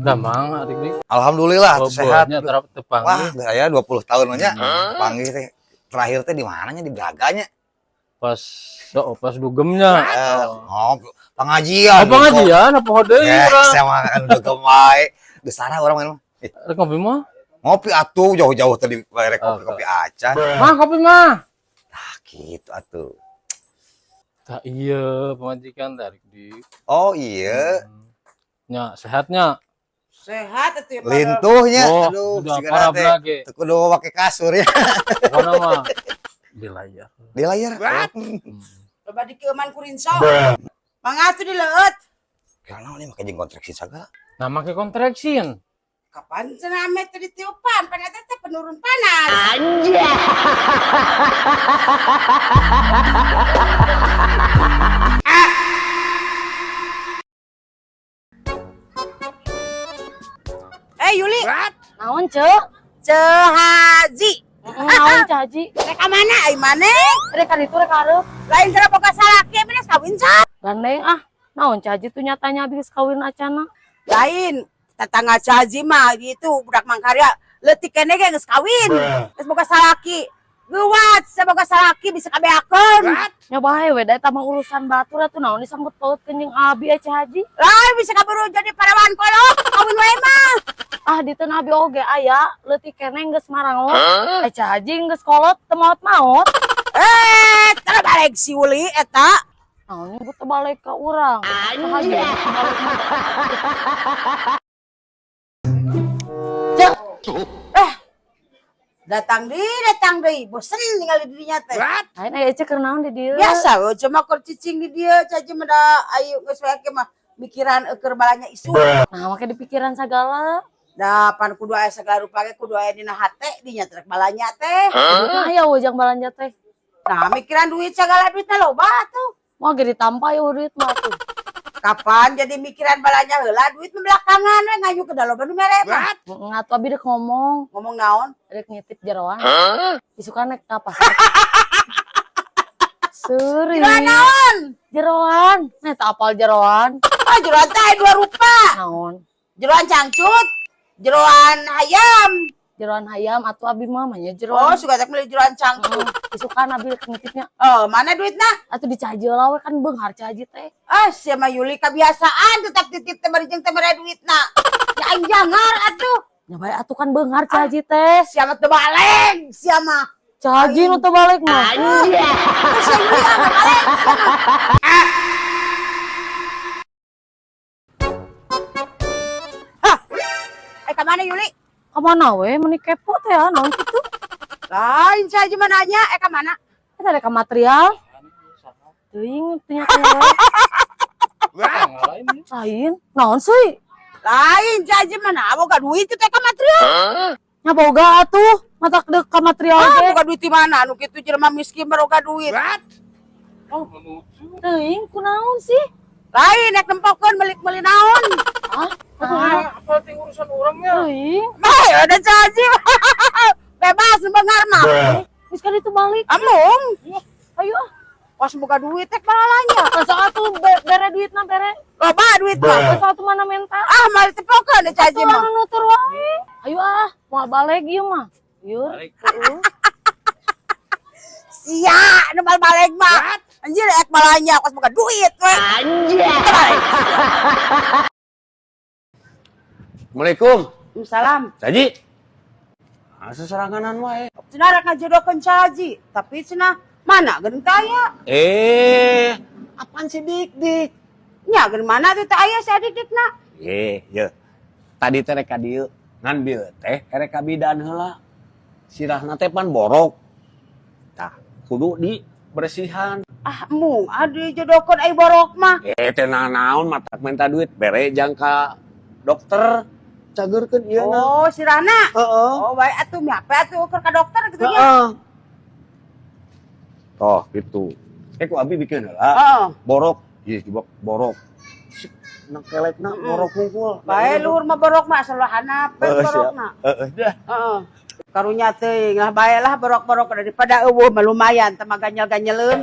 Damang adik-adik. Alhamdulillah tuh sehat. Nya terap tepang. Wah, saya 20 tahun nya. Panggil teh terakhir teh di mananya di Braganya. Pas oh, pas dugemnya. Oh, pengajian. Oh, pengajian apa deui Ya, urang? saya mah kan dugem wae. Geus sarah urang mah. Rek ngopi mah? Ngopi atuh jauh-jauh tadi rek kopi-kopi acan. Mah kopi mah. Ah, gitu atuh. Tah iya pemajikan tarik di. Oh iya, Nya sehatnya. Sehat atuh ya. Lintuhnya. Oh, aduh, udah sigana parah teh. lagi. Teu kudu make kasur ya. Pokoknya mah di layar. Di layar. Loba dikeuman ku rinso. Mangga atuh dileueut. Karena ini make jeung kontraksi sagala. Nah, make kontraksin. Kapan cenah ame teh ditiupan? Pan eta teh penurun panas. Anjay. Yuli, Naon, Cek? Ceu Haji. Naon, Ceu Haji? Rek ka mana ai maneh? Rek ka ditu rek hareup. Lain teh boga salaki benes kawin sa. Gandeng ah. Naon Ceu Haji tuh nyatanya habis kawin acana. Lain tetangga Ceu Haji mah itu budak Mangkarya leutik keneh ge geus kawin. Geus boga salaki. Geuwat saboga salaki bisa kabeakeun. Nya bae we da eta mah urusan batur atuh naon disangkut pautkeun jeung abi Ceu Haji. Lain bisa kaburu jadi parawan kolot kawin wae mah. Ah diteun abi oge aya leutik keneh geus marangot. Ceu Haji geus kolot teu maot-maot. Eh, tara balik si Uli eta. Naon nyebut teu balik ka urang. Ceu Haji balik mah. Cek, Datang deui, bosen tinggal di dinya teh. lain aya Cek keur naon di dieu? Biasa we cuma keur cicing di dieu caji mah da ayu geus we mah mikiran eueur balanya isu. Nah, make dipikiran sagala. Da pan kudu aya sagala rupa ge kudu aya dina hate dinya teh balanya teh. Nah, aya we jang balanja teh. Nah, mikiran duit sagala duitna loba tuh. Moal ge ditampa ya duit mah tuh. Kapan jadi mikiran balanya heula duit mah belakangan we ngayu ke loba nu mere mah. Ngatu abi dek ngomong, Ngomong naon? dek ngitip jeroan. Isukan nek ka pasar. Seuri. Jeroan naon? Jeroan. Nih tak apal jeroan. Ah, jeroan teh aya dua rupa. Naon? Jeroan cangcut, jeroan hayam. Jeroan hayam atuh abi mah mah nya Oh, jeroan. suka tak beli jeroan cangcut. Isukan abi dek ngitipnya. Oh, mana duitna? Atuh dicaji lah we kan beunghar caji teh. Ah, sia mah Yuli kebiasaan tetap titip teh bari jeung teh mere duitna. Ya aing jangar atuh. Nya bae atuh kan beunghar caji teh. Sia mah teu balik, sia mah. Caji nu teu balik mah. Sia Yuli ah balik. Sia mah. Hah. Eh, ka mana Yuli? Ka mana we meuni kepo teh ya naon kitu? Lain saja mah nanya, eh ka mana? Eta ada ka material. Teuing teu nya teh. Lain. Lain. Naon sih? Lain saja mah na boga duit teh ka material. Nya boga atuh, matak deuk ka material Ah, ge. boga duit di mana? Anu kitu jelema miskin mah boga duit. Oh, menuju. Teuing kunaon sih? Lain nek nempokeun meuli-meuli naon? Hah? Ah, apa ting urusan orangnya? Teuing. Mah, ada caji. Bebas bengar mah. Geus kan itu balik. Amung, Ayo ah. pas boga duit teh balalanya. Masa atuh bere duitna bere. Loba duit mah. Masa atuh mana menta? Ah, mari tepokeun deh caji Atuh mah. anu nutur wae. Ayo ah, moal balik ieu mah. Yur. Balik. Heeh. Sia, nu balik mah. Anjir ek balanya pas boga duit we. Anjir. Balik. Assalamualaikum. Salam. Caji. Ah, seseranganan wae. Cenah rek ngajodohkeun caji, tapi cenah mana geuning teh aya? Eh, apaan si Dik Dik? Nya geuning mana tuh teh aya si adik-dikna? Eh, ye. Tadi teh rek ka dieu, ngan bieu teh erek ka bidan heula. Sirahna teh pan borok. Tah, kudu dibersihan. Ah, embung adi jodohkeun ai borok mah. Eh, teh naon matak minta duit bere jang ka dokter cageurkeun ieu na. Oh, sirahna. Heeh. Oh, baik atuh miape atuh keur ka dokter gitu nya. Heeh. Toh, gitu. Eh, ku abi bikin heula. Heeh. Borok, ieu jebak borok. Sik, na kelekna borok hungkul. Bae luhur mah borok mah asal hanap bae Heeh, borokna. Heeh, dah. Heeh. Karunya teuing lah bae lah borok-borok daripada eueuh mah lumayan teh mah ganyel-ganyeleun.